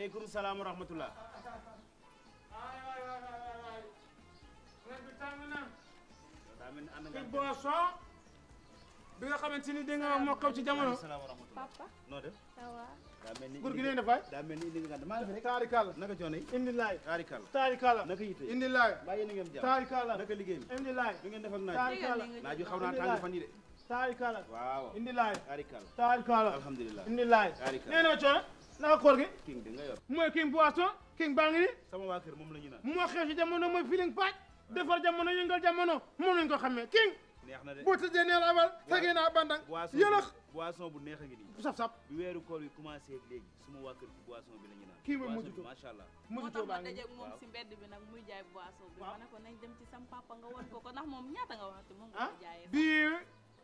waaleykum salaam wa rahmatullah. kii boisson bi nga xamante ni da nga moo xew ci jamono. papa noo def. ça va. daa mel ni góor gi nee na fay. daa mel ni indi nga maa ngi fi rek. taarikàlla. naka coono yi. indi laay. taarikàlla. taarikàlla. naka yitte. indi laay. mbaa yéen a ngeen jàmm. taarikàlla. naka liggéey bi. indi laay. lu ngeen def ak naaj. taarikàlla. naaj yu xaw naa tàng fan yi de. taarikàlla. waaw. indi laay. taarikàlla. taarikàlla. alhamdulilah. indi laay. taarikàlla. nee na coono. naka koor gi. king di nga yor. mooy king boisson. king baa ngi ni. sama waa kër moom la ñu naan. moo xew ci jamono mooy feeling paaj. defar jamono yëngal jamono moom lañ ko xamee king. neex na de. boo tëjee neel abal tegee naa bandang yëlëx boisson bu neex a ngi nii. saf-saf bi weeru koor bi commencé léegi suma waa kër ci boisson bi la ñu naan. kii mooy boisson Mojito bi macha allah. moo Mojito tax ma baa ngi dajeeg moom waaw. si mbedd bi nag muy jaay boisson bi. waaw. ma ne ko nañ dem ci sam papa nga won ko ndax moom ñaata nga waxati moom nga ah ko jaayee. bii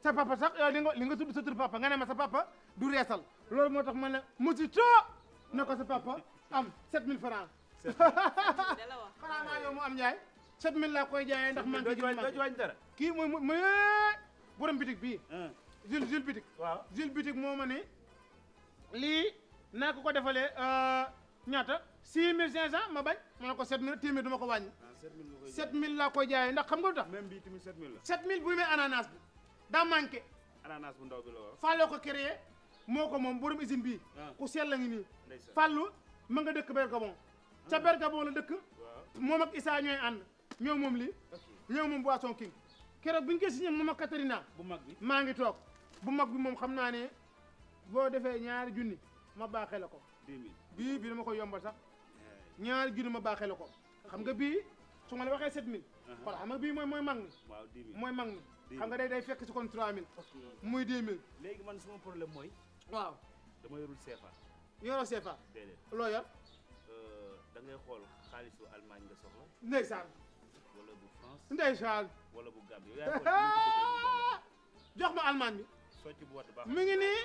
sa papa sax yow li nga tudd sa tur papa nga ne ma sa papa du reesal loolu moo tax ma ne Mojito ne ko sa papa am 7000 francs da la wax. xanaa maa yow mu am njaay 7000 laa koy jaayee ndax man doo ci wàññi dara. kii mooy borom bitig bii Jules bitig waaw. Jules bitig moo ma ne lii naa ko defalee ñaata 6500 ma bañ ma ne ko 7000 téeméer du ma ko wàññi ah 7000 nga koy 7000 laa koy jaayee ndax xam nga lu tax même bii tamit 7000 la. 7000 bu may ananas bi daa manqué ananas bu ndaw bi la waaw. Falloo ko créé moo ko moom borom usine bii Ah. ku sell la ngi nii ndeysaan. Fallou ma nga dëkk Bergabon ca Bergabon la dëkk waaw. moom ak Issa ñooy ànd ñoo moom lii ok ñoo moom boisson king keroog bu ñu koy signé moom ak Katarina bu mag bi. maa ngi toog bu mag bi moom xam naa ne boo defee ñaari junni ma baaxee la ko 2000. bii dama koy yombal sax ñaari junni ma baaxee la ko xam nga bii su ma la waxee 7000 xool xam nga bii mooy mag mi waaw 10 000. mooy mag mi xam nga day fekk si kon 3000 ok muy 2000 léegi man sama problème mooy waaw dama yorul CFA. yoroo CFA déedéet loo yor da ngay xool xaalisu Allemagne nga soxla ndeysaan wala bu France ndeysaan wala bu Gambie yow yaa xool li nga bëgg rek ñu jox la. jox ma Allemagne bi socc bu wat baax. mi ngi nii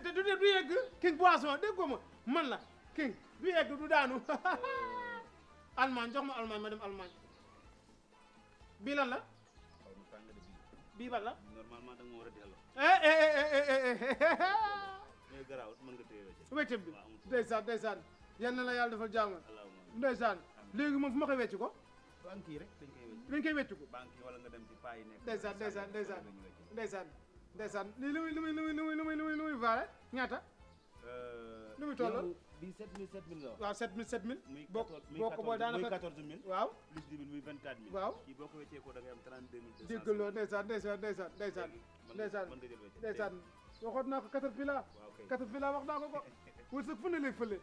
te du yegg king boisson dégg ko ma man la king du yegg du daanu Allemagne jox ma Allemagne ma dem Allemagne bii lan la xaw ma tàng de bii. bii ban la normalement da nga ma war a delloo. eh mais garaawut mën nga téye wecc. weccam bi waaw amul problème. ndeysaan yal na la yàlla defal jàmm allahumma ndeysaan léegi moom fu ma koy wecc ko banque yi rek dañ koy wecc. dañ koy wecc ko banque yi wala nga dem ci paa yi nekk. ndeysaan lii lu muy vaale ñaata lu muy toll yow bii 7000 nga wax. waaw 7000 muy boo 14 boo ko boo daanaka 14000. waaw plus 10 000 muy 24 000. waaw kii boo ko weccee ko da ngay am 32 200. déggaloo ndeysaan mën nga jël wecc. ndeysaan waxoon naa ko Caterpillar waaw kay. Caterpillar wax naa ko wërsëg fu ne lay fële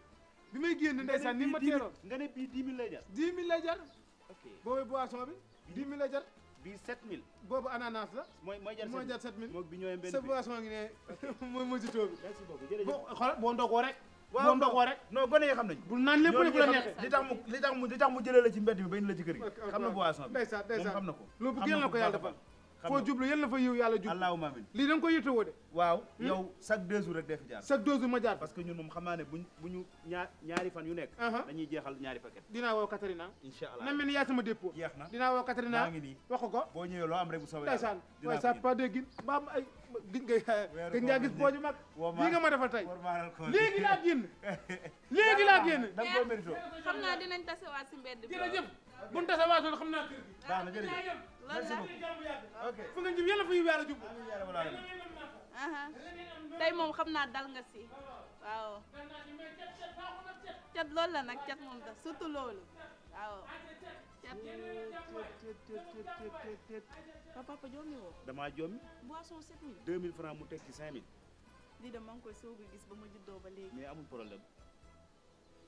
bi may génn ndeysaan ni ma teeroon nga ne bii 10 000 lay jar. 10 000 lay jar ok boobu boisson bi 10 000 lay jar bii 7000. boobu ananas la mooy jar 7000 mooy jar 7000 moog bi ñooy benn sa prix. boisson ngi ne mooy Mojito bi merci beaucoup jërëjëf. boo xoolal boo ndogoo rek waaw boo ndogoo rek non gone yi xam nañu. bul naan lépp bu la neexee li tax mu jëlee la ci mbedd bi ba indi la ci kër gi. xam na boisson bi ndeysaan moom xam na ko. loo bëgg yal na ko yàlla defal xam foo na ko. jublu yal na fa yiw yàlla jublu allahumma amin. lii da nga koy yittewoo de waaw yow chaque 2 jours rek dee fi jaar. chaque 2 jours ma jaar parce que ñun moom xam naa ne buñu ñaari fan yu nekk. dañuy jeexal ñaari paquet. dinaa woo Katarina incha allah na mel ni yaa sama dépôt jeex na. dinaa woo Katarina maa ngi nii wax ko boo ñëwee loo am rek bu soobee ndeysaan dinaa waaye ko sa indi. pas de gin ba am ay gis nga Weeru gën ngaa koor gis bi booju mag woo ma lii nga ma defal tey war maaral ko léegi laa génn léegi laa génn da nga koo mérito. xam naa dinañ tasewaat si mbedd bi. jërëjëf bu ñu tase waatoon xam naa kër gi baax na jërëjëf. loolu la. ok. fu nga jub yàlla fa yiw yàlla jub amiin yaa rabbal aalamiin. aha tey moom xam naa dal nga si waaw cat loolu la nag cat moom tax surtout loolu waaw cat papa joomi woo damaa jommi boisson 7000 2000 francs mu teg ci 5000 lii de maa ngi koy soog a gis ba ma juddoo ba léegi mais amul problème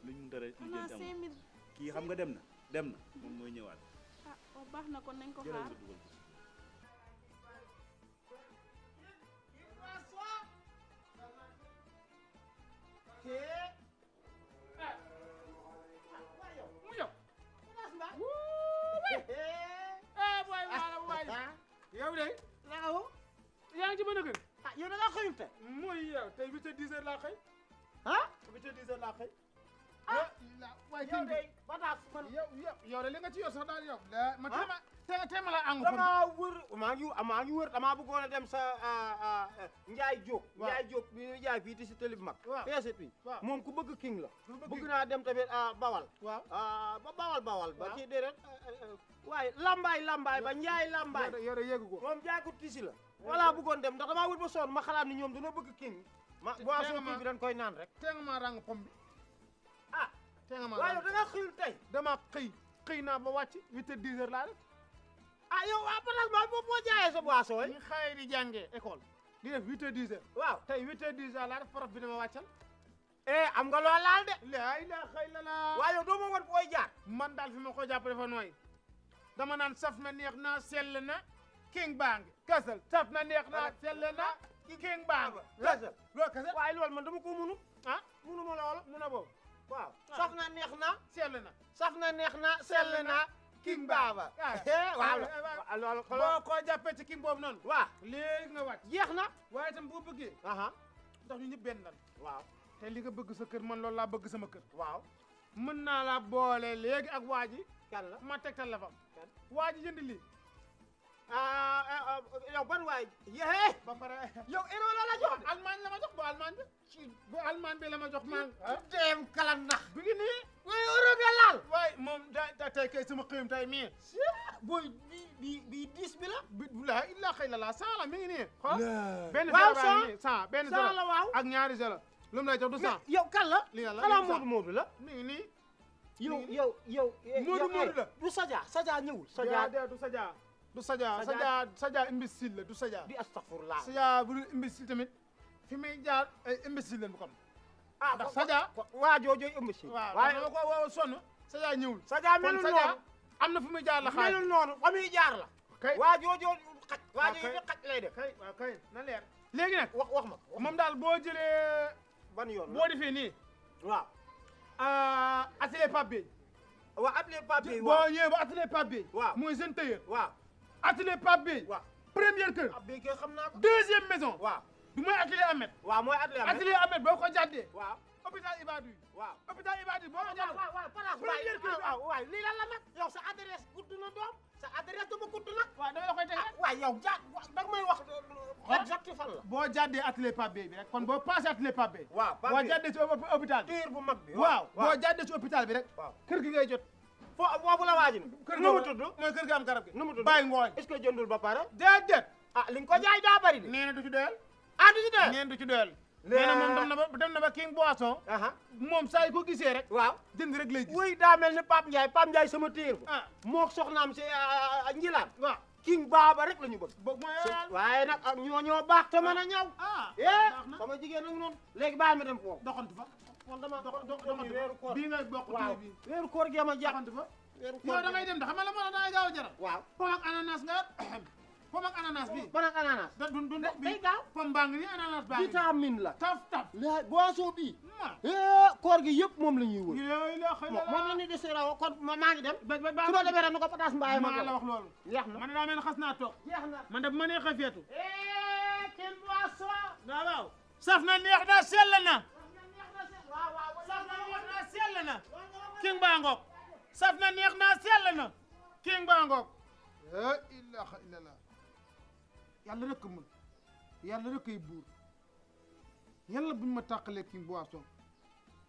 luñ mun dara xanaa lijjanti amul 5000 kii xam nga dem na moom mooy ñëwaat ah waaw baax na kon nañ ko jëlal xaar nga dugal ko. yow de naaw yaa ngi ci mën a gën ah yow da ngaa xëyul te mooy yow tey 8h 10h laa xëy ah 8h 10h laa xëy waaye yow king de pataas man yow de li nga ci yor sax daal yow ma téema la àngu damaa wër maa ngi wër damaa bëggoon a dem sa Njaay Jóob Njaay Jóob bi ñuy jaay fii ti si télé bi mag peeset bi moom ku bëgg king la bëgg naa dem tamit bawal ba bawal ba kii déedéet waaye lambaay ba Njaay lambaay yow de yéegu ko moom jaay ko tisi la voilà bëggoon dem ndax damaa wër ba sonn ma xalaat ni ñoom dañoo bëgg king boisson king bi dañ koy naan rek tee nga maa ràng pom bi tee nga maa waaye da nga xëyul tey dama xëy naa ba wàcc 8 heures 10 heures laa def yow patal ma boo jaayee sa boisson yi ñu xëy di jàngee école di def 8 heures 10 heures waaw tey 8 heures 10 heures laa def prof bi dama wàccal am nga loo laal de laa ilaaha illallaah waaye yow doo ma woon fooy jaar man daal fi ma ko jàpp dafa nooy dama naan saf na neex na sell na king bang kasal saf na neex na sell na king bang kasal loolu kasal waaye loolu man dama ko munu munu ma loolu mun a boobu waaw saf na neex na sell na saf na neex na sell na king baaba waaw loolu boo ko jàppee ci king boobu noonu waaw léegi nga wàcc jeex na waaye itam boo bëggee ndax ñu ñëpp benn lan waaw te li nga bëgg sa kër man loolu laa bëgg sama kër waaw mën naa la boole léegi ak waa ji kan la ma tegtal la fa waa ji jënd lii yow ban waay yee ba pare yow euro la la jox Allemagne la ma jox bu Allemagne bi bu Allemagne bi la ma jox maa dem kala nax bi ngi nii way euro nga laal waaye moom da tey kay sama xëyum tey mii booy bi 10 bi la bi la illa xëy la 100 la mi ngi nii xool benn waaw benn cent la waaw ak ñaari zéro lu mu lay jox du 100 yow kan la lii la xanaa Moodu la mi ngi nii yow Moodu la du Sadia ñëwul Sadia du Sadia du Sadia imbécile la du Sadia di astaghfirullah Sadia bu dul imbécile tamit fi muy jaar ay imbécile lañ bu xam ndax Sadia waa joojooy imbécile waaye dama ko woo sonn Sadia ñëwul Sadia melul noonu am na fu muy jaar la xaaj melul noonu fa muy jaar la kay waa joojoo xaj waa joojoo xaj lay def kay waaw kay na leer léegi nag wax ma moom daal boo jëlee ban yoon boo defee nii waaw atelier Pape Bey waaw atelier Pape Bey boo ñëwee ba atelier Pape Bey waaw mooy jeune tailleur waaw atelier Pape Bey waaw première kër Pape Bey kay xam naa ko deuxième maison waaw du mooy atelier Ahmed waaw mooy atelier Ahmed boo ko jàddee waaw hôpital Ibadou yi waaw hôpital Ibadou yi boo ko jàddee waaw place première kër waaw waaw lii lan la nag yow sa adresse gudd na doom sa adresse dama gudd nag waaw dama la koy teg waaw yow danga may wax exact fan la boo jàddee atelier Pape Bey bi rek kon boo passé atelier Pape Bey waaw boo jàddee ci hôpital bi tiir bu mag bi waaw boo jàddee ci hôpital bi rek waaw kër gi ngay jot foofu la waaji na kër nu mu tudd mooy kër gi am garab gi nu mu tudd bàyyi ngooñ est-ce que jëndul ba pare déedéet li nga ko jaay daa bari de nee na du ci doyal du ci doyal nee na du ci doyal nee na moom dem na ba King Boisson moom saa yi ko gisee rek waaw jënd rek lay gis wuy daa mel ni Pape Ndiaye sama téer ba moo soxnaam si njilaan waaw King Baaba rek la ñu bëgg boog mooy waaye nag ak ñoo baax te mën a ñaw sama jigéen nag noonu léegi bàyyi ma dem foofu doxantu fa man dama doxantu weeru koor bii ngay bokk waaw bii weeru koor gi ma jaaxantu fa weeru koor yow da ngay dem da xam nga la moo tax da ngay gaaw a jaral waaw pom ak ananas nga pom ak ananas bi ban ak ananas du ndox bi day gaaw pom baa ngi nii ananas baa ngi vitamine la taf la boisson bi koor gi yëpp moom la ñuy wër moom la ñuy desera kon maa ngi dem su ma demee rek nu ko pataas mbaay ma la wax loolu jeex na man daa mel ne xas naa toog jeex na man de bu ma neexee feetu King Boisson waaw saf na neex na sell na waaw saf na neex na sell na King baa ngoog saf na neex na sell na King baa ngoog la ilaha illallah yàlla rek mën yàlla rek ay buur yàlla buñ ma tàqalee King Boisson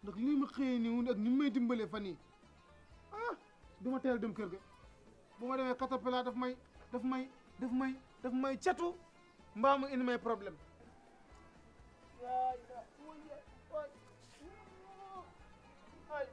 ndax lii ma xëyee nii ak ni may dimbalee fan yii du ma teel dem kër ga bu ma demee catapila daf may catu mbaa mu indi may problème ay